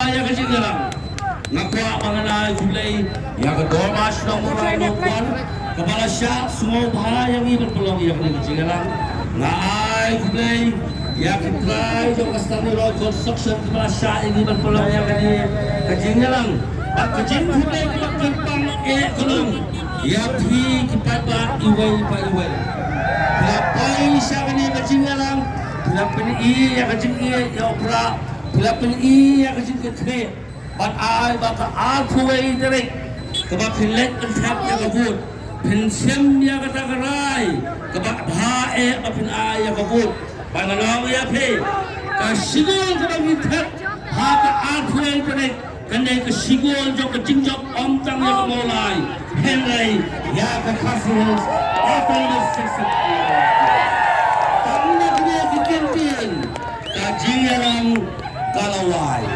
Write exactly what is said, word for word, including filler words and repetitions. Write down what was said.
Ïa ka jingïalang. Nga kwah ba ngan ai khublei ïa ka dorbar shnong Mawlai Nongkwar kaba la shah sngewbha ïa ngi ban pynlong ïa kane ka jingïalang. Nga ai khublei ïa ki trai jong ka Stanley Road Construction kiba la shah ïa ngi ban pynlong ïa kane ka jingïalang. Bad ka jingkhublei kaba kyrpang eh ka long ïa phi ki paidbah iwei pa iwei. Phi la poi sha kane ka jingïalang, phi la pyni ïa ka jingïeit ïa u Prah, phi la pyni ïa ka jingkitkhlieh. Ban ai ba ka arphew wei tarik kaba phin leit pynthep ïa ka vote, phin shim ïa kata ka rai kaba bha eh ba phin ai ïa ka vote. Ba nga ong ïa phi, ka shibun kaba ngi thep ha ka arphew wei tarik, kane ka shibun jong ka jingjop ym tang ïa ka Mawlai, hynrei ïa ka Khasi Hills Autonomous District. Tang na kine ki kyntien ka jingïalang ka la wai.